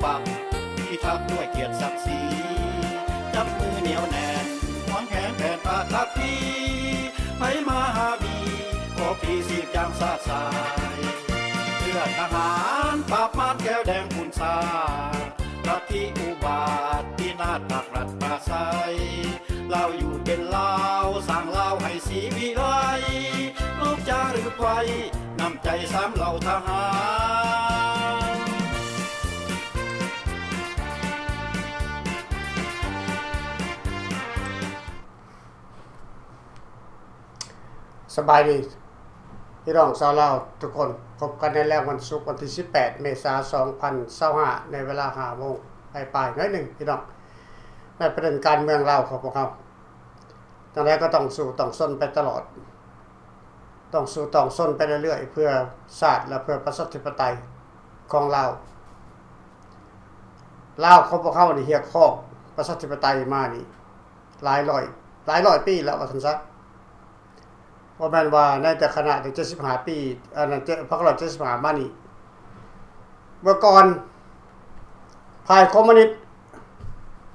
ປັກ ພິທັກດ້ວຍກຽດສັກສີ ຈັບມືໜຽວແໜ້ນ ຫວງແຂນແຜ່ນປະທັກພີ ໃຜມາຫາບີ ຂໍພີສີບຈາງຊາດຊາຍ ເພື່ອທະຫານປາບມານແກ້ວແດງຂຸນຊາດ ລັດທິອຸບາດພິນາດປັກລັດປາໄຊ ລາວຢູ່ເປັນລາວ ສ້າງລາວໃຫ້ສີວິໄລ ລູກຈາລຶກໄວ້ ນ້ຳໃຈສາມເຫຼົ່າທະຫານ. ສະບາຍດີພີ່ນ້ອງຊາວລາວທຸກຄົນ, ພົບກັນໃນແລງວັນສຸກ ວັນທີສິບແປດ ເມສາ ສອງພັນຊາວຫ້າ ໃນເວລາຫ້າໂມງປາຍໆ ໜ້ອຍໜຶ່ງພີ່ນ້ອງ, ໃນປະເດັນການເມືອງລາວຂອງພວກເຮົາ. ຈັ່ງໃດກໍຕ້ອງສູ້ຕ້ອງຊົນໄປຕະຫຼອດ, ຕ້ອງສູ້ຕ້ອງຊົນໄປເລື້ອຍໆ ເພື່ອຊາດ ແລະ ເພື່ອປະຊາທິປະໄຕຂອງລາວ. ລາວຂອງພວກເຮົານີ້ຮຽກຮ້ອງປະຊາທິປະໄຕມານີ້ຫຼາຍຮ້ອຍ ຫຼາຍຮ້ອຍປີແລ້ວວ່າຊັ້ນຊະ. ບໍ່ແມ່ນວ່າໃນແຕ່ຂະນະເຈັດສິບຫ້າປີ ອັນນັ້ນ ເຈັດ ພັນເກົ້າຮ້ອຍເຈັດສິບຫ້າມານີ້, ເມື່ອກ່ອນ ຝ່າຍຄອມມູນິດ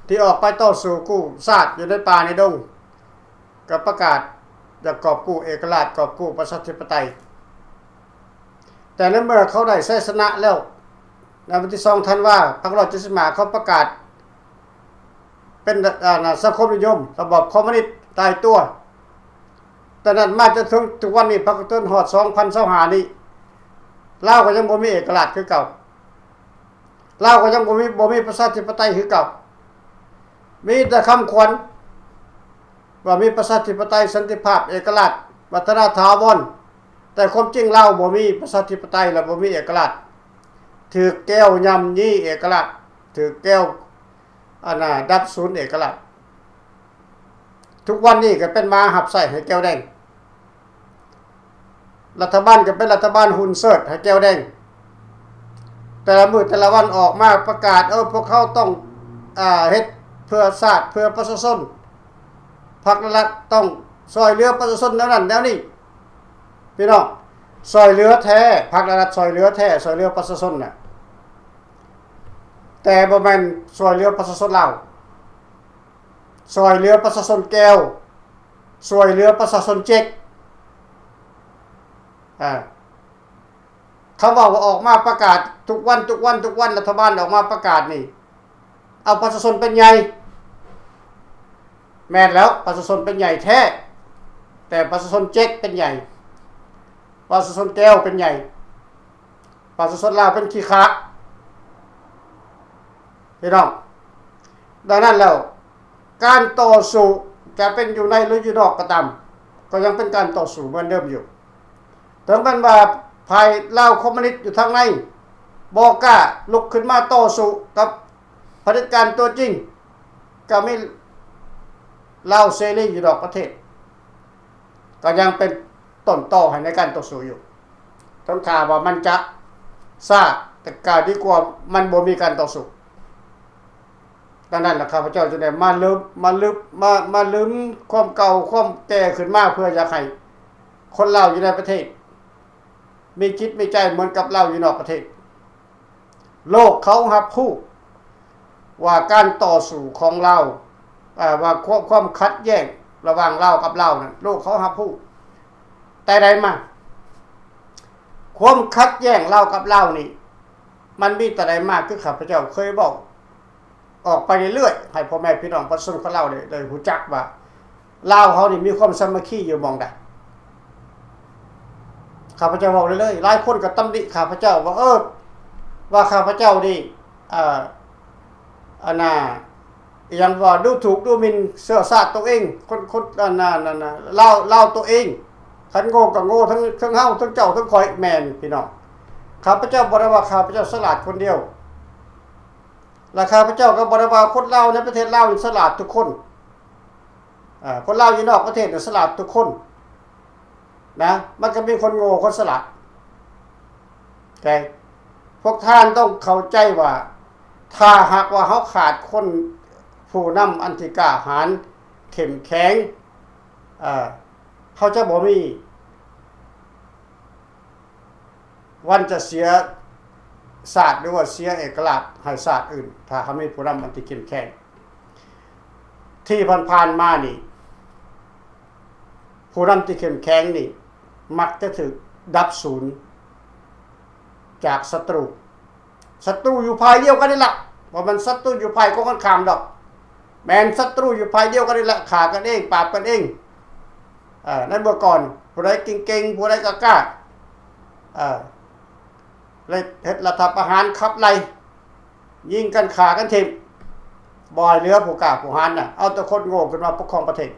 ທີ່ອອກໄປຕໍ່ສູ້ກູ້ຊາດຢູ່ໃນປ່າໃນດົງ ກໍປະກາດຢາກກອບກູ້ເອກະລາດ ກອບກູ້ປະຊາທິປະໄຕ. ແຕ່ໃນເມື່ອເຂົາໄດ້ໄຊຊະນະແລ້ວ ໃນວັນທີສອງ ທັນວາ ພັນເກົ້າຮ້ອຍເຈັດສິບຫ້າ ເຂົາປະກາດ ເປັນ ອາ ນາ ສັງຄົມນິຍົມ ລະບອບຄອມມູນິດຕາຍຕົວ. ແຕ່ນັ້ນມາຈົນເຖິງທຸກວັນນີ້ ພັກຈົນຮອດ ສອງພັນຊາວຫ້ານີ້ ລາວກໍຍັງບໍ່ມີເອກະລາດຄືເກົ່າ, ລາວກໍຍັງບໍ່ມີ ບໍ່ມີປະຊາທິປະໄຕຄືເກົ່າ. ມີແຕ່ຄຳຂວັນວ່າມີປະຊາທິປະໄຕ, ສັນຕິພາບ, ເອກະລາດ, ວັດທະນະຖາວອນ, ແຕ່ຄວາມຈິງລາວບໍ່ມີປະຊາທິປະໄຕ ແລະ ບໍ່ມີເອກະລາດ, ຖືກແກວຍ່ຳຢີ້ເອກະລາດ, ຖືກແກວ ອັນນ່າ ດັບສູນເອກະລາດ. ທຸກວັນນີ້ກໍເປັນໝາຮັບໃຊ້ໃຫ້ແກວແດງ. ລັດຖະບານກໍເປັນລັດຖະບານຫຸ້ນເຊີດໃຫ້ແກວແດງ. ແຕ່ລະມື້ແຕ່ລະວັນອອກມາປະກາດ, ເອີ ພວກເຮົາຕ້ອງ ອາ ເຮັດເພື່ອຊາດ ເພື່ອປະຊາຊົນ, ພັກລັດຕ້ອງຊ່ວຍເຫຼືອປະຊາຊົນແນວນັ້ນແນວນີ້. ພີ່ນ້ອງ, ຊ່ວຍເຫຼືອແທ້, ພັກລັດຊ່ວຍເຫຼືອແທ້, ຊ່ວຍເຫຼືອປະຊາຊົນນະ. ແຕ່ບໍ່ແມ່ນຊ່ວຍເຫຼືອປະຊາຊົນລາວ, ຊ່ວຍເຫຼືອປະຊາຊົນແກວ, ຊ່ວຍເຫຼືອປະຊາຊົນເຈັກ. ອາ ຄຳເວົ້າວ່າອອກມາປະກາດທຸກວັນ, ທຸກວັນ, ທຸກວັນ, ລັດຖະບານອອກມາປະກາດນີ້ ເອົາປະຊາຊົນເປັນໃຫຍ່. ແມ່ນແລ້ວ, ປະຊາຊົນເປັນໃຫຍ່ແທ້, ແຕ່ປະຊາຊົນເຈັກເປັນໃຫຍ່, ປະຊາຊົນແກວເປັນໃຫຍ່, ປະຊາຊົນລາວເປັນຂີ້ຂາດ ພີ່ນ້ອງ. ດັ່ງນັ້ນແລ້ວ ການຕໍ່ສູ້ຈະເປັນຢູ່ໃນ ຫຼື ຢູ່ນອກກໍຕາມ, ກໍຍັງເປັນການຕໍ່ສູ້ເໝືອນເດີມຢູ່. ເຖິງແມ່ນວ່າຝ່າຍລາວຄອມມູນິດຢູ່ທາງໃນບໍ່ກ້າລຸກຂຶ້ນມາຕໍ່ສູ້ກັບຜະເດັດການຕົວຈິງ, ກໍມີລາວເສລີຢູ່ນອກປະເທດ ກໍຍັງເປັນຕົ້ນຕໍໃຫ້ໃນການຕໍ່ສູ້ຢູ່. ເຖິງຖ້າວ່າມັນຈະຊ້າ, ແຕ່ກໍດີກວ່າມັນບໍ່ມີການຕໍ່ສູ້. ດັ່ງນັ້ນລະ ຂ້າພະເຈົ້າຈຶ່ງໄດ້ມາລຶບ, ມາລຶບ, ມາ, ມາລືມຄວາມເກົ່າຄວາມແກ່ຂຶ້ນມາ ເພື່ອຢາກໃຫ້ຄົນລາວຢູ່ໃນປະເທດມີຈິດມີໃຈເໝືອນກັບລາວຢູ່ນອກປະເທດ. ໂລກເຂົາຮັບຮູ້ວ່າການຕໍ່ສູ້ຂອງລາວ, ເອີ, ວ່າຄວາມ, ຄວາມຂັດແຍ່ງລະຫວ່າງລາວກັບລາວນັ້ນ ໂລກເຂົາຮັບຮູ້ແຕ່ໃດມາ. ຄວາມຂັດແຍ່ງລາວກັບລາວນີ້ ມັນມີແຕ່ໃດມາ ຄືຂ້າພະເຈົ້າເຄີຍເວົ້າ ອອກໄປເລື້ອຍໆ ໃຫ້ພໍ່ແມ່ພີ່ນ້ອງປະຊາຊົນຂອງລາວໄດ້, ໄດ້ຮູ້ຈັກວ່າ ລາວເຮົານີ້ມີຄວາມສາມັກຄີຢູ່ໝ່ອງໃດ. ຂ້າພະເຈົ້າເວົ້າເລີຍໆ, ຫຼາຍຄົນກໍຕຳໜິຂ້າພະເຈົ້າວ່າ, ເອີ, ວ່າຂ້າພະເຈົ້ານີ້, ເອີ, ອັນນ່າ, ອີຫຍັງວ່າ ດູຖູກດູໝິ່ນເຊື້ອຊາດໂຕເອງ, ຄົນ, ຄົນ, ອັນນ່າ, ອັນນ່າ, ລາວ, ລາວໂຕເອງ. ຄັນໂງ່ກໍໂງ່ທັງ, ທັງເຮົາ, ທັງເຈົ້າ, ທັງຂ້ອຍ. ແມ່ນ, ພີ່ນ້ອງ, ຂ້າພະເຈົ້າບໍ່ໄດ້ວ່າຂ້າພະເຈົ້າສະຫຼາດຄົນດຽວ. ແລະ ຂ້າພະເຈົ້າກໍບໍ່ໄດ້ວ່າຄົນລາວໃນປະເທດລາວນີ້ສະຫຼາດທຸກຄົນ. ເອີ ຄົນລາວຢູ່ນອກປະເທດນີ້ສະຫຼາດທຸກຄົນນະ, ມັນກໍມີຄົນໂງ່ຄົນສະຫຼາດ. ແຕ່ພວກທ່ານຕ້ອງເຂົ້າໃຈວ່າ ຖ້າຫາກວ່າເຮົາຂາດຄົນຜູ້ນຳອັນທີ່ກ້າຫານເຂັ້ມແຂງ, ເອີ ເຮົາຈະບໍ່ມີ ວັນຈະເສຍ ຊາດ ຫຼືວ່າເສຍເອກະລາດໃຫ້ຊາດອື່ນ ຖ້າເຮົາມີຜູ້ນຳອັນທີ່ເຂັ້ມແຂງ. ທີ່ຜ່ານໆມານີ້ ຜູ້ນຳທີ່ເຂັ້ມແຂງນີ້ມັກຈະຖືກດັບສູນຈາກສັດຕູ. ສັດຕູຢູ່ຝ່າຍດຽວກັນນີ້ລະ, ບໍ່ແມ່ນສັດຕູຢູ່ຝ່າຍກົງກັນຂ້າມດອກ, ແມ່ນສັດຕູຢູ່ຝ່າຍດຽວກັນນີ້ລະ, ຂ້າກັນເອງ, ປາບກັນເອງ. ເອີ ໃນເມື່ອກ່ອນ ຜູ້ໃດເກັ່ງໆ ຜູ້ໃດກ້າໆ ເອີ ເຮັດ ເຮັດລັດຖະປະຫານຂັບໄລ່ ຍິງກັນຂ້າກັນຖິ້ມ, ບໍ່ໃຫ້ເຫຼືອຜູ້ກ້າຜູ້ຫານນະ, ເອົາແຕ່ຄົນໂງ່ຂຶ້ນມາປົກຄອງປະເທດ,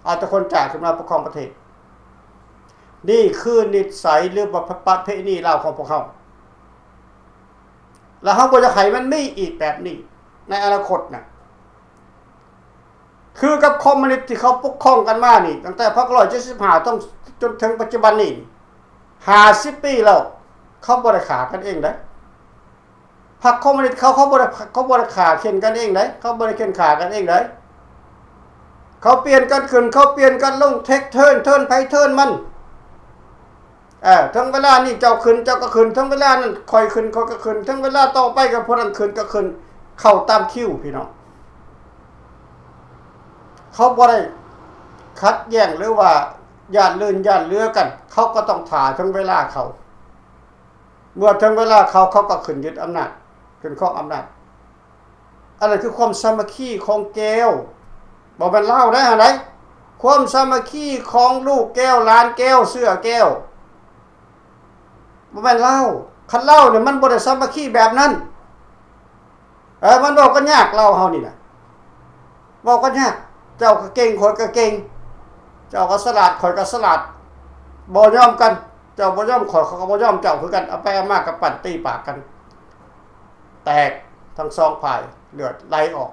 ເອົາແຕ່ຄົນຈ້າຂຶ້ນມາປົກຄອງປະເທດ. ນີ້ຄືນິດໄສ ຫຼືວ່າປະ ປະເພນີລາວຂອງພວກເຮົາ, ແລະ ເຮົາບໍ່ຢາກໃຫ້ມັນມີອີກແບບນີ້ໃນອະນາຄົດນະ. ຄືກັບຄອມມູນິດທີ່ເຂົາປົກຄອງກັນມານີ້ ຕັ້ງແຕ່ພັນເກົ້າຮ້ອຍເຈັດສິບຫ້າ ຕ້ອງ ຈົນເຖິງປັດຈຸບັນນີ້ ຫ້າສິບປີແລ້ວ, ເຂົາບໍ່ໄດ້ຂ້າກັນເອງໃດ໋. ພັກຄອມມູນິດເຂົາ ເຂົາບໍ່ໄດ້ ເຂົາບໍ່ໄດ້ຂ້າເຂັນກັນເອງໃດ໋, ເຂົາບໍ່ໄດ້ເຂັນຂ້າກັນເອງໃດ໋. ເຂົາປ່ຽນກັນຂຶ້ນ ເຂົາປ່ຽນກັນລົງ, ເທັກເທີນ ເທີນໃຜເທີນມັນ. ເອີ ເຖິງເວລານີ້ເຈົ້າຂຶ້ນ ເຈົ້າກໍຂຶ້ນ, ເຖິງເວລານັ້ນຂ້ອຍຂຶ້ນ ຂ້ອຍກໍຂຶ້ນ, ເຖິງເວລາຕໍ່ໄປກໍຜູ້ນັ້ນຂຶ້ນກໍຂຶ້ນ, ເຂົ້າຕາມຄິວພີ່ນ້ອງ. ເຂົາບໍ່ໄດ້ຂັດແຍ້ງ ຫຼືວ່າຢ້ານລື່ນຢ້ານເຫຼືອກັນ, ເຂົາກໍຕ້ອງຖ້າເຖິງເວລາເຂົາ. ເມື່ອເຖິງເວລາເຂົາ ເຂົາກໍຂຶ້ນຍຶດອຳນາດ, ຂຶ້ນຄອງອຳນາດ. ອັນນັ້ນຄືຄວາມສາມັກຄີຂອງແກ້ວ, ບໍ່ແມ່ນລາວໃດ໋ຫັ້ນໃດ໋. ຄວາມສາມັກຄີຂອງລູກແກ້ວ ຫຼານແກ້ວ ເຊື້ອແກ້ວ, ບໍ່ແມ່ນລາວ. ຄັນລາວນີ້ມັນບໍ່ໄດ້ສາມັກຄີແບບນັ້ນ. ເອີ ມັນເວົ້າກັນຍາກ ລາວເຮົານີ້ນະ ເວົ້າກັນຍາກ. ເຈົ້າກໍເກັ່ງ ຂ້ອຍກໍເກັ່ງ, ເຈົ້າກໍສະຫຼາດ ຂ້ອຍກໍສະຫຼາດ, ບໍ່ຍອມກັນ. ເຈົ້າບໍ່ຍອມຂ້ອຍ ຂ້ອຍກໍບໍ່ຍອມເຈົ້າຄືກັນ. ເອົາໄປເອົາມາກໍປັ້ນຕີປາກກັນ ແຕກທັງສອງຝ່າຍ, ເລືອດໄຫຼອອກ.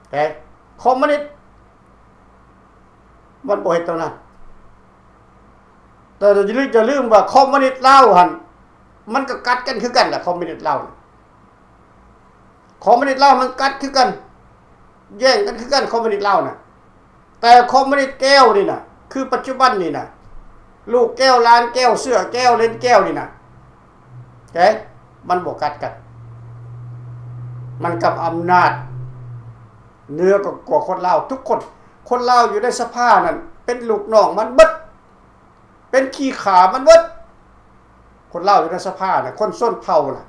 ແຕ່ຄອມມູນິດມັນບໍ່ເຮັດແນວນັ້ນ. ແຕ່ຢ່າລືມ ຢ່າລືມວ່າຄອມມູນິດລາວຫັ້ນ ມັນກໍກັດກັນຄືກັນແຫຼະ ຄອມມູນິດລາວ. ຄອມມູນິດລາວມັນກັດຄືກັນ, ແຍ່ງກັນຄືກັນ ຄອມມູນິດລາວນະ. ແຕ່ຄອມມູນິດແກ້ວນີ້ນະ ຄືປັດຈຸບັນນີ້ນະ ລູກແກ້ວ ຫຼານແກ້ວ ເຊື້ອແກ້ວ ເລນແກ້ວນີ້ນະ ແຕ່ມັນບໍ່ກັດກັນ. ມັນກຳອຳນາດເໜືອກວ່າຄົນລາວທຸກຄົນ. ຄົນລາວຢູ່ໃນສະພານັ້ນ ເປັນລູກນ້ອງມັນເບິດ, ເປັນຂີ້ຂ້າມັນເບິດ. ຄົນລາວຢູ່ໃນສະພານະ ຄົນຊົນເຜົ່ານະ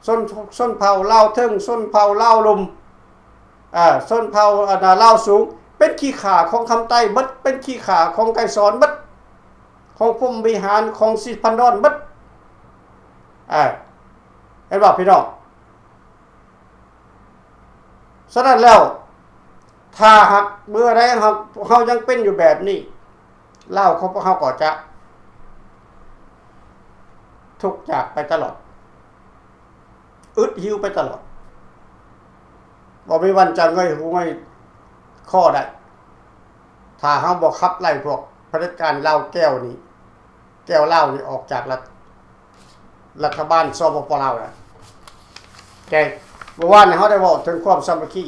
ຊົນ ຊົນເຜົ່າລາວເທິງ ຊົນເຜົ່າລາວລຸ່ມ ເອີ ຊົນເຜົ່າ ອັນນາ ລາວສູງ ເປັນຂີ້ຂ້າຂອງຄຳໄຕເບິດ, ເປັນຂີ້ຂ້າຂອງໄກສອນເບິດ, ຂອງພົມວິຫານ ຂອງສີພັນດອນເບິດ. ເອີ ເຫັນບໍ່ພີ່ນ້ອງ? ສະນັ້ນແລ້ວ ຖ້າຫາກເມື່ອໃດເຮົາ ເຮົາຍັງເປັນຢູ່ແບບນີ້ ລາວຂອງພວກເຮົາກໍຈະທຸກຍາກໄປຕະຫຼອດ, ອຶດຫິວໄປຕະຫຼອດ, ບໍ່ມີວັນຈະເງີຍຫູເງີຍຄໍໄດ້ ຖ້າເຮົາບໍ່ຂັບໄລ່ພວກຜະເດັດການລາວແກ້ວນີ້ ແກ້ວລາວນີ້ອອກຈາກລັດ ລັດຖະບານ ສປປ ລາວນະ. ແຕ່ເມື່ອວານນີ້ເຮົາໄດ້ເວົ້າເຖິງຄວາມສາມັກຄີ,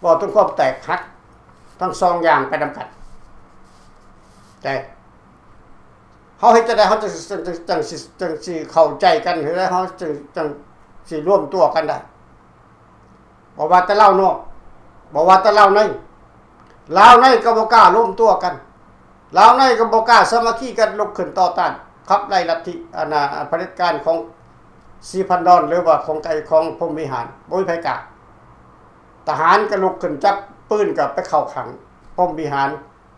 ເວົ້າເຖິງຄວາມແຕກຫັກ ທັງສອງຢ່າງໄປນຳກັນ. ແຕ່ເຮົາເຮັດຈັ່ງໃດເຮົາຈຶ່ງ ຈັ່ງ ຈັ່ງ ຈັ່ງຊິ ຈັ່ງຊິເຂົ້າໃຈກັນ, ເຮັດໃດເຮົາຈຶ່ງ ຈັ່ງຊິລວມຕົວກັນໄດ້? ບໍ່ວ່າແຕ່ລາວນອກ, ບໍ່ວ່າແຕ່ລາວໃນ, ລາວໃນກໍບໍ່ກ້າລວມຕົວກັນ, ລາວໃນກໍບໍ່ກ້າສາມັກຄີກັນລຸກຂຶ້ນຕໍ່ຕ້ານ, ຂັບໄລ່ລັດທິ ອັນນາ ອັນຜະເດັດການຂອງສີພັນດອນ ຫຼືວ່າຂອງໄກ ຂອງພົມວິຫານ, ບໍ່ມີໃຜກ້າ. ທະຫານກໍລຸກຂຶ້ນ, ຈັບປືນກໍໄປເຂົ້າຂ້າງພົມວິຫານ,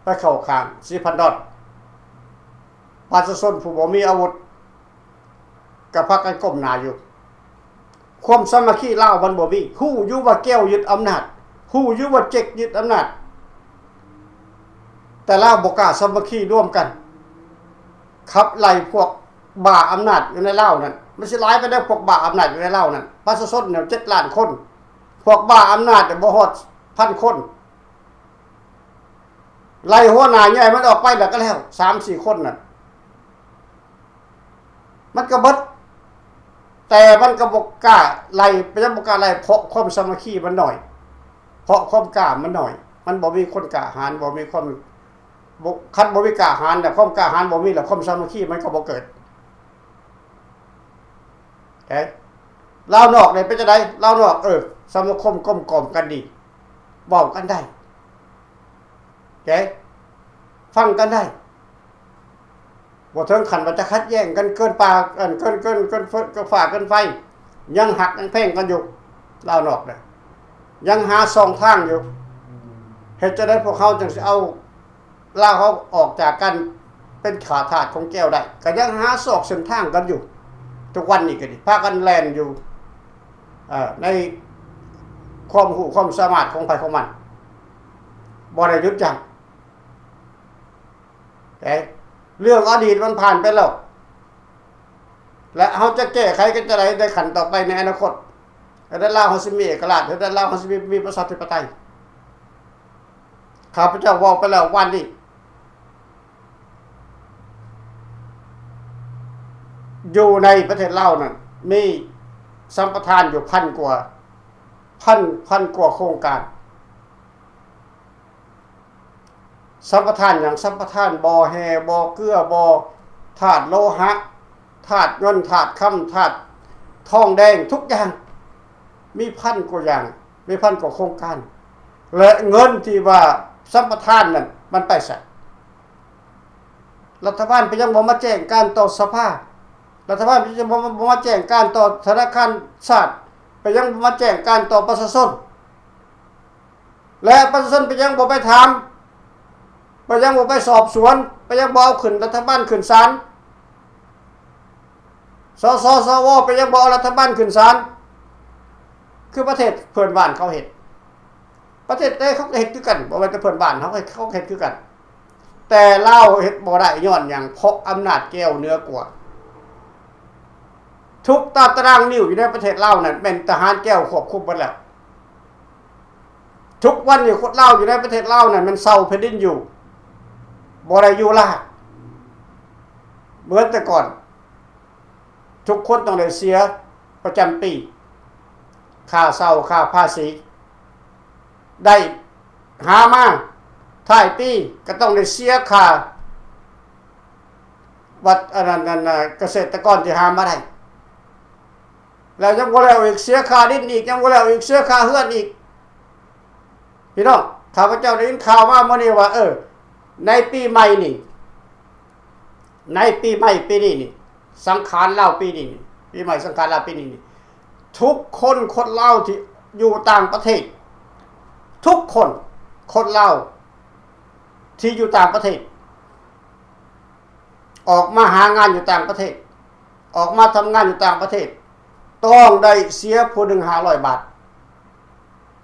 ໄປເຂົ້າຂ້າງສີພັນດອນ. ປະຊາຊົນຜູ້ບໍ່ມີອາວຸດ ກໍພາກັນກົ້ມໜ້າຢູ່. ຄວາມສາມັກຄີລາວມັນບໍ່ມີ. ຮູ້ຢູ່ວ່າແກ້ວຍຶດອຳນາດ, ຮູ້ຢູ່ວ່າເຈັກຍຶດອຳນາດ, ແຕ່ລາວບໍ່ກ້າສາມັກຄີລວມກັນ ຂັບໄລ່ພວກບ້າອຳນາດຢູ່ໃນລາວນັ້ນ. ມັນຊິຫຼາຍປານໃດພວກບ້າອຳນາດຢູ່ໃນລາວນັ້ນ? ປະຊາຊົນເນາະ ເຈັດລ້ານຄົນ, ພວກບ້າອຳນາດເນາະ ບໍ່ຮອດພັນຄົນ. ໄລ່ຫົວໜ້າໃຫຍ່ມັນອອກໄປແລ້ວກໍແລ້ວ ສາມສີ່ຄົນນັ້ນ ມັນກໍເບິດ. ແຕ່ມັນກໍບໍ່ກ້າໄລ່, ເປັນຫຍັງບໍ່ກ້າໄລ່? ເພາະຄວາມສາມັກຄີມັນໜ້ອຍ, ເພາະຄວາມກ້າມັນໜ້ອຍ, ມັນບໍ່ມີຄົນກ້າຫານ, ບໍ່ມີຄວາມ ບໍ່ ຄັນບໍ່ມີກ້າຫານແລ້ວ, ຄວາມກ້າຫານບໍ່ມີແລ້ວ, ຄວາມສາມັກຄີມັນກໍບໍ່ເກີດ. ເອີ ລາວນອກນີ້ເປັນຈັ່ງໃດ? ລາວນອກ ເອີ ສະມາຄົມກົມກອມກັນດີ ເວົ້າກັນໄດ້ ເອີ ຟັງກັນໄດ້ ບໍ່ເຖິງຂັ້ນວ່າຈະຂັດແຍ່ງກັນເກີນປ່າ ອັນ ເກີນ ເກີນ ເກີນ ເກີນຟ້າເກີນໄຟ ຍັງຮັກຍັງແພງກັນຢູ່ ລາວນອກນະ ຍັງຫາຊ່ອງທາງຢູ່. ເຮັດຈັ່ງໃດພວກເຮົາຈຶ່ງຊິເອົາລາວເຮົາອອກຈາກການເປັນຂ້າທາດຂອງແກວໄດ້? ກໍຍັງຫາຊອກເສັ້ນທາງກັນຢູ່ ທຸກວັນນີ້ກໍດີ ພາກັນແລ່ນຢູ່ ເອີ ໃນຄວາມຮູ້ຄວາມສາມາດຂອງໃຜຂອງມັນ ບໍ່ໄດ້ຢຸດຢັ້ງ. ເອີ ເລື່ອງອະດີດມັນຜ່ານໄປແລ້ວ ແລະ ເຮົາຈະແກ້ໄຂກັນຈັ່ງໃດໃນຂັ້ນຕໍ່ໄປໃນອະນາຄົດ? ເຮັດໃດລາວເຮົາຊິມີເອກະລາດ? ເຮັດໃດລາວເຮົາຊິມີ ມີປະຊາທິປະໄຕ? ຂ້າພະເຈົ້າເວົ້າໄປແລ້ວວານນີ້ ຢູ່ໃນປະເທດລາວນັ້ນ ມີສຳປະທານຢູ່ພັນກວ່າ ພັນ ພັນກວ່າໂຄງການ. ສຳປະທານຫຍັງ? ສຳປະທານບໍ່ແຮ່ ບໍ່ເກືອ ບໍ່ ທາດໂລຫະ ທາດເງິນ ທາດຄຳ ທາດທອງແດງ ທຸກຢ່າງ ມີພັນກວ່າຢ່າງ ມີພັນກວ່າໂຄງການ ແລະ ເງິນທີ່ວ່າສຳປະທານນັ້ນມັນໄປໃສ? ລັດຖະບານເປັນຫຍັງບໍ່ມາແຈ້ງການຕໍ່ສະພາ? ລັດຖະບານເປັນຫຍັງບໍ່ ບໍ່ມາແຈ້ງການຕໍ່ທະນາຄານຊາດ? ເປັນຫຍັງບໍ່ມາແຈ້ງການຕໍ່ປະຊາຊົນ? ແລະ ປະຊາຊົນເປັນຫຍັງບໍ່ໄປຖາມ? ເປັນຫຍັງບໍ່ໄປສອບສວນ? ເປັນຫຍັງບໍ່ເອົາຂຶ້ນລັດຖະບານ ຂຶ້ນສານ? ສສ ສວ ເປັນຫຍັງບໍ່ເອົາລັດຖະບານຂຶ້ນສານ? ຄືປະເທດເພື່ອນບ້ານເຂົາເຮັດ ປະເທດໃດເຂົາກໍເຮັດຄືກັນ ບໍ່ແມ່ນແຕ່ເພື່ອນບ້ານເຮົາ ເຂົາກໍເຮັດຄືກັນ. ແຕ່ລາວເຮັດບໍ່ໄດ້ຍ້ອນຫຍັງ? ເພາະອຳນາດແກວເໜືອກວ່າ. ທຸກຕາຕະລາງນິ້ວຢູ່ໃນປະເທດລາວນັ້ນ ແມ່ນທະຫານແກວຄວບຄຸມໝົດແລ້ວ. ທຸກວັນນີ້ຄົນລາວຢູ່ໃນປະເທດລາວນັ້ນ ແມ່ນເຊົ່າແຜ່ນດິນຢູ່ ບໍ່ໄດ້ຢູ່ລາກ ເໝືອນແຕ່ກ່ອນ. ທຸກຄົນຕ້ອງໄດ້ເສຍປະຈຳປີ ຄ່າເຊົ່າ ຄ່າພາສີ ໄດ້ຫາມາ ທ້າຍປີກໍຕ້ອງໄດ້ເສຍຄ່າວັດ ອັນນັ້ນ ອັນ ກະເສດຕະກອນທີ່ຫາມາໄດ້ ແລ້ວຍັງບໍ່ແລ້ວອີກ ເສຍຄ່າດິນອີກ ຍັງບໍ່ແລ້ວອີກ ເສຍຄ່າເຮືອນອີກ. ພີ່ນ້ອງ ຂ້າພະເຈົ້າໄດ້ຍິນຂ່າວມາມື້ນີ້ວ່າ ເອີ ໃນປີໃໝ່ນີ້ ໃນປີໃໝ່ປີນີ້ນີ້ ສັງຂານລາວປີນີ້ນີ້ ປີໃໝ່ສັງຂານລາວປີນີ້ນີ້ ທຸກຄົນ ຄົນລາວທີ່ຢູ່ຕ່າງປະເທດ ທຸກຄົນ ຄົນລາວທີ່ຢູ່ຕ່າງປະເທດ ອອກມາຫາງານຢູ່ຕ່າງປະເທດ ອອກມາທຳງານຢູ່ຕ່າງປະເທດ ຕ້ອງໄດ້ເສຍຜູ້ໜຶ່ງຫ້າຮ້ອຍບາດ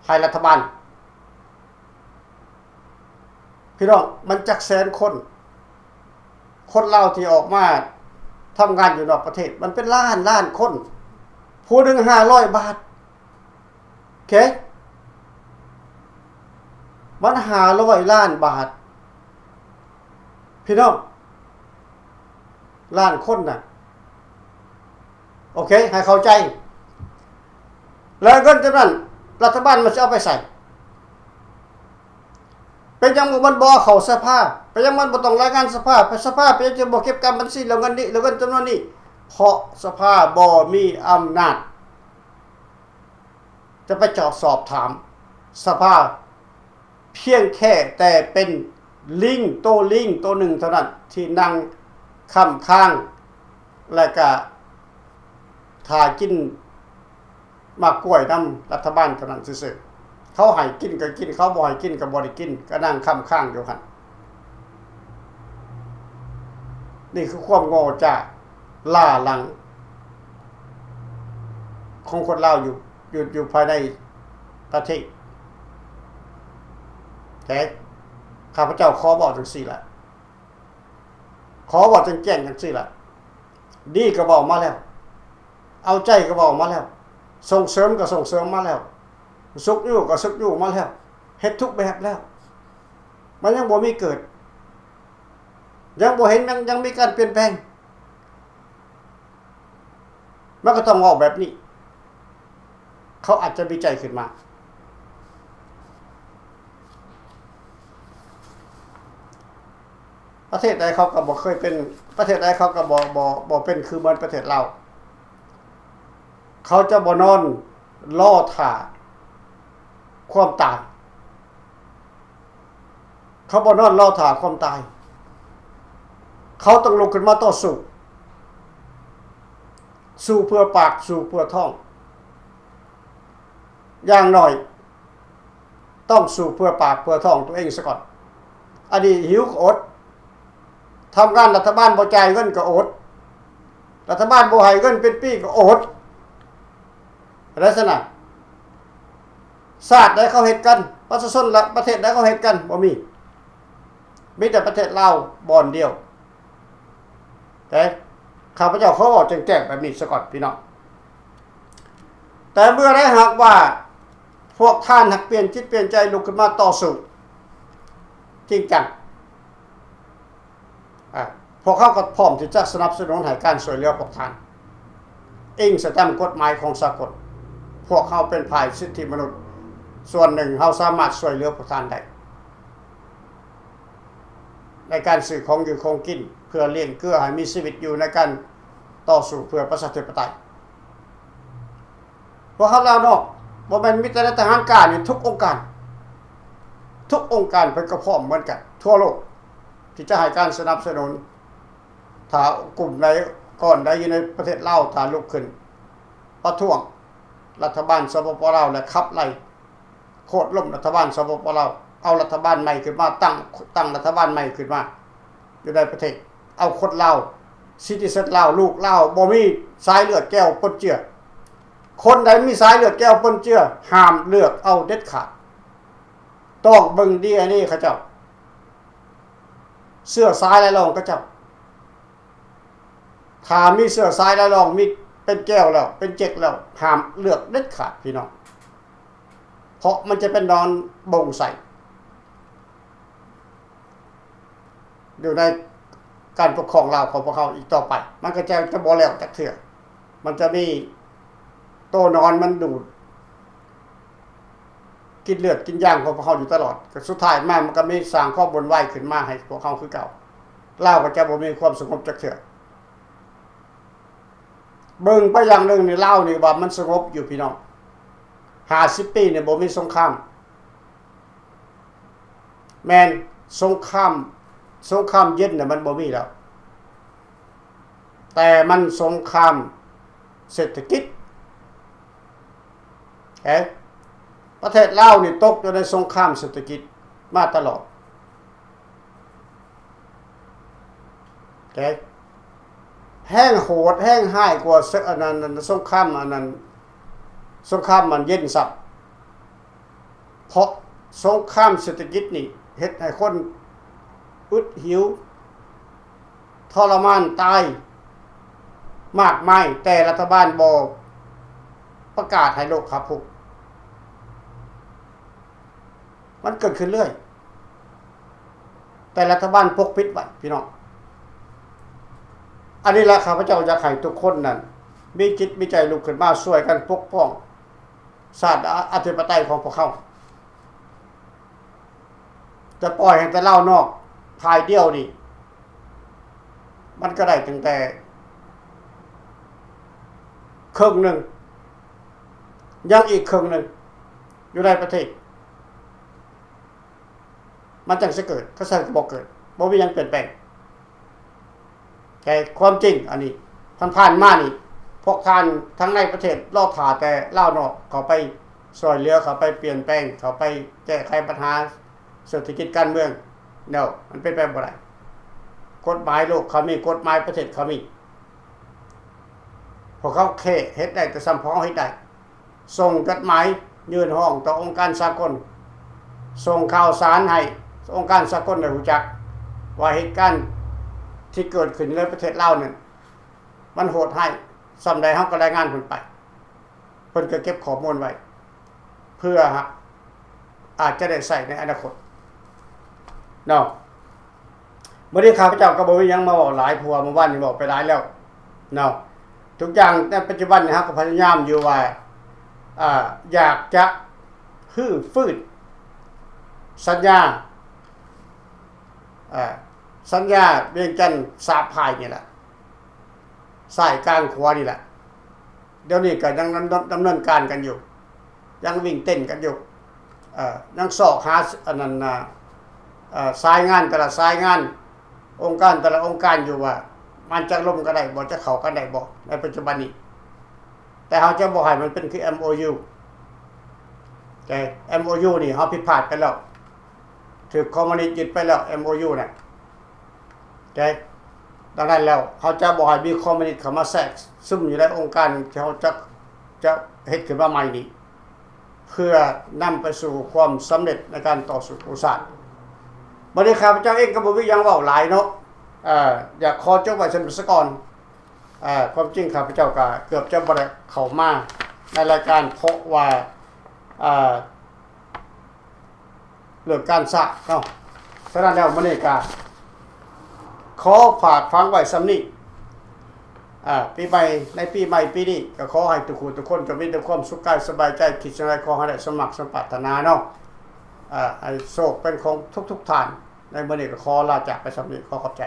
ໃຫ້ລັດຖະບານ. ພີ່ນ້ອງ ມັນຈັກແສນຄົນ ຄົນລາວທີ່ອອກມາທຳງານຢູ່ນອກປະເທດ ມັນເປັນລ້ານລ້ານຄົນ ຜູ້ໜຶ່ງຫ້າຮ້ອຍບາດ. ເຄ ມັນຫ້າຮ້ອຍລ້ານບາດ ພີ່ນ້ອງ ລ້ານຄົນນະ. ໂອເຄ ໃຫ້ເຂົ້າໃຈ ແລ້ວເງິນຈຳນວນນັ້ນ ລັດຖະບານມັນຊິເອົາໄປໃສ? ເປັນຫຍັງມັນບໍ່ເຂົ້າສະພາ? ເປັນຫຍັງມັນບໍ່ຕ້ອງລາຍງານສະພາ? ສະພາເປັນຫຍັງຈຶ່ງບໍ່ເກັບກຳບັນຊີເລື່ອງເງິນນີ້ ເລື່ອງເງິນຈຳນວນນີ້? ເພາະສະພາບໍ່ມີອຳນາດ ຈະໄປເຈາະສອບຖາມ ສະພາພຽງແຄ່ແຕ່ເປັນລິງ ໂຕລິງໂຕໜຶ່ງເທົ່ານັ້ນ ທີ່ນັ່ງຄ້ຳຄ້າງ ແລະກະຖ້າກິນໝາກກ້ວຍນຳລັດຖະບານເທົ່ານັ້ນຊື່ໆ. ເຂົາໃຫ້ກິນກໍກິນ ເຂົາບໍ່ໃຫ້ກິນກໍບໍ່ໄດ້ກິນ ກໍນັ່ງຄ້ຳຄ້າງຢູ່ຫັ້ນ. ນີ້ຄືຄວາມໂງ່ຈ້າລ້າຫຼັງຂອງຄົນລາວຢູ່ ຢູ່ ຢູ່ພາຍໃນປະເທດ. ແຕ່ຂ້າພະເຈົ້າຂໍເວົ້າຈັ່ງຊີ້ລະ ຂໍເວົ້າແຈ້ງໆຈັ່ງຊີ້ລະ. ດີກໍເວົ້າມາແລ້ວ ເອົາໃຈກໍເວົ້າມາແລ້ວ ສົ່ງເສີມກໍສົ່ງເສີມມາແລ້ວ ຊຸກຍູ້ກໍຊຸກຍູ້ມາແລ້ວ ເຮັດທຸກແບບແລ້ວ ມັນຍັງບໍ່ມີເກີດ ຍັງບໍ່ເຫັນ ຍັງ ຍັງມີການປ່ຽນແປງ. ມັນກໍຕ້ອງເວົ້າແບບນີ້ ເຂົາອາດຈະມີໃຈຂຶ້ນມາ. ປະເທດໃດເຂົາກໍບໍ່ເຄີຍເປັນ ປະເທດໃດເຂົາກໍບໍ່ ບໍ່ ບໍ່ເປັນຄືເໝືອນປະເທດລາວ. ເຂົາຈະບໍ່ນອນລໍຖ້າຄວາມຕາຍ. ເຂົາບໍ່ນອນລໍຖ້າຄວາມຕາຍ. ເຂົາຕ້ອງລຸກຂຶ້ນມາຕໍ່ສູ້. ສູ້ເພື່ອປາກ, ສູ້ເພື່ອທ້ອງ. ຢ່າງໜ້ອຍ ຕ້ອງສູ້ເພື່ອປາກເພື່ອທ້ອງຕົວເອງສາກ່ອນ. ອັນນີ້ຫິວກໍອົດ, ທຳງານລັດຖະບານບໍ່ຈ່າຍເງິນກໍອົດ, ລັດຖະບານບໍ່ໃຫ້ເງິນເປັນປີກໍອົດ. ລັກສະນະຊາດໃດເຂົາເຮັດກັນ, ປະຊາຊົນລະປະເທດໃດເຂົາເຮັດກັນ? ບໍ່ມີ. ມີແຕ່ປະເທດລາວບ່ອນດຽວ. ແຕ່ຂ້າພະເຈົ້າຂໍເວົ້າແຈ້ງໆແບບນີ້ສາກ່ອນພີ່ນ້ອງ. ແຕ່ເມື່ອໃດຫາກວ່າພວກທ່ານຫາກປ່ຽນຈິດປ່ຽນໃຈລຸກຂຶ້ນມາຕໍ່ສູ້ຈິງຈັງ, ອາ, ພວກເຮົາກໍພ້ອມທີ່ຈະສະໜັບສະໜູນໃຫ້ການຊ່ວຍເຫຼືອພວກທ່ານ, ອີງໃສ່ຕາມກົດໝາຍຂອງສາກົນ. ພວກເຮົາເປັນຝ່າຍສິດທິມະນຸດສ່ວນໜຶ່ງ, ເຮົາສາມາດຊ່ວຍເຫຼືອພວກທ່ານໄດ້ ໃນການຊື້ຂອງຢູ່ຂອງກິນ ເພື່ອລ້ຽງເກືອໃຫ້ມີຊີວິດຢູ່ໃນການຕໍ່ສູ້ເພື່ອປະຊາທິປະໄຕ. ພວກເຮົາລາວນອກ ບໍ່ແມ່ນມີແຕ່ໃນທະຫານການນີ້, ທຸກອົງການ, ທຸກອົງການເພິ່ນກໍພ້ອມເໝືອນກັນທົ່ວໂລກ ທີ່ຈະໃຫ້ການສະໜັບສະໜູນ. ຖ້າກຸ່ມໃດ ກ້ອນໃດຢູ່ໃນປະເທດລາວ ຖ້າລຸກຂຶ້ນປະທ້ວງລັດຖະບານ ສປປ ລາວ ແລະ ຂັບໄລ່ ໂຄ່ນລົ້ມລັດຖະບານ ສປປ ລາວ, ເອົາລັດຖະບານໃໝ່ຂຶ້ນມາ, ຕັ້ງ, ຕັ້ງລັດຖະບານໃໝ່ຂຶ້ນມາຢູ່ໃນປະເທດ, ເອົາຄົນລາວ, ຊິຕິເຊັນລາວ, ລູກລາວ, ບໍ່ມີສາຍເລືອດແກ້ວປົນເຈືອ. ຄົນໃດມີສາຍເລືອດແກ້ວປົນເຈືອ ຫ້າມເລືອກເອົາເດັດຂາດ. ຕ້ອງເບິ່ງດີເອັນເອເຂົາເຈົ້າ, ເຊື້ອສາຍລາຍລອງເຂົາເຈົ້າ. ຖ້າມີເຊື້ອສາຍລາຍລອງ, ມີເປັນແກ້ວແລ້ວ, ເປັນເຈັກແລ້ວ, ຫ້າມເລືອກເດັດຂາດພີ່ນ້ອງ, ເພາະມັນຈະເປັນໜອນບົ່ງໃສ່ຢູ່ໃນການປົກຄອງລາວຂອງພວກເຮົາອີກຕໍ່ໄປ. ມັນກໍຈະ, ຈະບໍ່ແລ້ວຈັກເທື່ອ. ມັນຈະມີໂຕໜອນມັນດູດ ກິນເລືອດກິນຢາງຂອງພວກເຮົາຢູ່ຕະຫຼອດ, ກໍສຸດທ້າຍມາມັນກໍມີສ້າງຄວາມວຸ່ນວາຍຂຶ້ນມາໃຫ້ພວກເຮົາຄືເກົ່າ. ລາວກໍຈະບໍ່ມີຄວາມສະຫງົບຈັກເທື່ອ. ເບິ່ງໄປຢ່າງໜຶ່ງນີ້, ລາວນີ້ວ່າມັນສະຫງົບຢູ່ພີ່ນ້ອງ, ຫ້າສິບປີນີ້ບໍ່ມີສົງຄາມ. ແມ່ນ, ສົງຄາມ, ສົງຄາມເຢັນນະມັນບໍ່ມີແລ້ວ, ແຕ່ມັນສົງຄາມເສດຖະກິດ. ເອີ ປະເທດລາວນີ້ຕົກຢູ່ໃນສົງຄາມເສດຖະກິດມາຕະຫຼອດ. ເອີ ແຮງໂຫດແຮງຮ້າຍກວ່າ ອັນນັ້ນ ອັນນັ້ນ ສົງຄາມ ອັນນັ້ນ ສົງຄາມມັນເຢັນຊ້ຳ. ເພາະສົງຄາມເສດຖະກິດນີ້ເຮັດໃຫ້ຄົນອຶດຫິວ ທໍລະມານຕາຍມາກມາຍ, ແຕ່ລັດຖະບານບໍ່ປະກາດໃຫ້ໂລກຮັບຮູ້. ມັນເກີດຂຶ້ນເລື້ອຍ, ແຕ່ລັດຖະບານປົກປິດໄວ້, ພີ່ນ້ອງ. ອັນນີ້ລະ ຂ້າພະເຈົ້າຢາກໃຫ້ທຸກຄົນນັ້ນມີຈິດມີໃຈລຸກຂຶ້ນມາຊ່ວຍກັນປົກປ້ອງ ຊາດອະທິປະໄຕຂອງພວກເຮົາ. ຈະປ່ອຍໃຫ້ແຕ່ລາວນອກຝ່າຍດຽວນີ້ ມັນກໍໄດ້ຕັ້ງແຕ່ເຄິ່ງໜຶ່ງ, ຍັງອີກເຄິ່ງໜຶ່ງຢູ່ໃນປະເທດ. ມັນຈັ່ງຊິເກີດ, ຄັນຊັ້ນກໍບໍ່ເກີດ, ບໍ່ມີຫຍັງປ່ຽນແປງ. ແຕ່ຄວາມຈິງອັນນີ້ ຜ່ານໆມານີ້ ພວກທ່ານທັງໃນປະເທດລໍຖ້າແຕ່ລາວນອກເຂົ້າໄປຊ່ວຍເຫຼືອ, ເຂົ້າໄປປ່ຽນແປງ, ເຂົ້າໄປແກ້ໄຂບັນຫາເສດຖະກິດການເມືອງ. No, ມັນເປັນໄປບໍ່ໄດ້. ກົດໝາຍໂລກເຂົາມີ, ກົດໝາຍປະເທດເຂົາມີ. ພວກເຂົາແຄ່ເຮັດໄດ້ແຕ່ສ່ຳພວກເຮົາເຮັດໄດ້. ສົ່ງຈົດໝາຍຍື່ນຮ້ອງຕໍ່ອົງການສາກົນ, ສົ່ງຂ່າວສານໃຫ້ອົງການສາກົນໄດ້ຮູ້ຈັກວ່າເຫດການທີ່ເກີດຂຶ້ນໃນປະເທດລາວນັ້ນ ມັນໂຫດຮ້າຍສ່ຳໃດ, ເຮົາກໍລາຍງານເພິ່ນໄປ, ເພິ່ນກໍເກັບຂໍ້ມູນໄວ້ ເພື່ອອາດຈະໄດ້ໃຊ້ໃນອະນາຄົດເນາະ. ມື້ນີ້ຂ້າພະເຈົ້າກໍບໍ່ມີຫຍັງມາເວົ້າຫຼາຍ, ເພາະວ່າມື້ວານນີ້ເວົ້າໄປຫຼາຍແລ້ວເນາະ. ທຸກຢ່າງໃນປັດຈຸບັນນີ້ ເຮົາກໍພະຍາຍາມຢູ່ວ່າ ອາ ຢາກຈະຮື້ຟື້ນສັນຍາ, ອາ ສັນຍາວຽງຈັນສາມພາຍນີ້ແຫຼະ, ຊ້າຍກາງຂວານີ້ແຫຼະ. ດຽວນີ້ກໍຍັງດຳ ດຳເນີນການກັນຢູ່ ຍັງວິ່ງເຕັ້ນກັນຢູ່ ເອີ ຍັງຊອກຫາ ອັນນັ້ນນະ ເອີ ສາຍງານແຕ່ລະສາຍງານ ອົງການແຕ່ລະອົງການຢູ່ວ່າ ມັນຈະລົມກັນໄດ້ບໍ່ ຈະເຂົ້າກັນໄດ້ບໍ່ ໃນປັດຈຸບັນນີ້. ແຕ່ເຮົາຈະບໍ່ໃຫ້ມັນເປັນຄື ເອັມໂອຢູ ແຕ່ ເອັມໂອຢູ ນີ້ເຮົາຜິດພາດໄປແລ້ວ ຖືກຄອມມູນິດຍຶດໄປແລ້ວ ເອັມໂອຢູ ນະ ແຕ່ ດັ່ງນັ້ນແລ້ວ ເຮົາຈະບໍ່ໃຫ້ມີຄອມມູນິດເຂົ້າມາແຊກຊຶມຢູ່ໃນອົງການທີ່ເຮົາຈະ ຈະເຮັດຂຶ້ນມາໃໝ່ນີ້ ເພື່ອນຳໄປສູ່ຄວາມສຳເລັດໃນການຕໍ່ສູ້ຂອງຊາດ. ບັດນີ້ຂ້າພະເຈົ້າເອງກໍບໍ່ມີຫຍັງເວົ້າຫຼາຍເນາະ ເອີ ຢາກຂໍຈົບໄວ້ສ່ຳນີ້ສາກ່ອນ. ເອີ ຄວາມຈິງຂ້າພະເຈົ້າກໍເກືອບຈະບໍ່ໄດ້ເຂົ້າມາໃນລາຍການ ເພາະວ່າ ເອີ ເລື່ອງການຊາດເນາະ. ສະນັ້ນແລ້ວ ມື້ນີ້ກໍຂໍຝາກຝັງໄວ້ສ່ຳນີ້. ອາ ປີໃໝ່ ໃນປີໃໝ່ປີນີ້ກໍຂໍໃຫ້ທຸກຜູ້ທຸກຄົນຈົ່ງມີແຕ່ຄວາມສຸກກາຍສະບາຍໃຈ, ຄິດສິ່ງໃດຂໍໃຫ້ໄດ້ສົມຫວັງສົມປາດຖະໜາເນາະ. ອາ ໃຫ້ໂຊກເປັນຂອງທຸກໆທ່ານ. ໃນມື້ນີ້ກໍຂໍລາຈາກໄປສ່ຳນີ້. ຂໍຂອບໃຈ.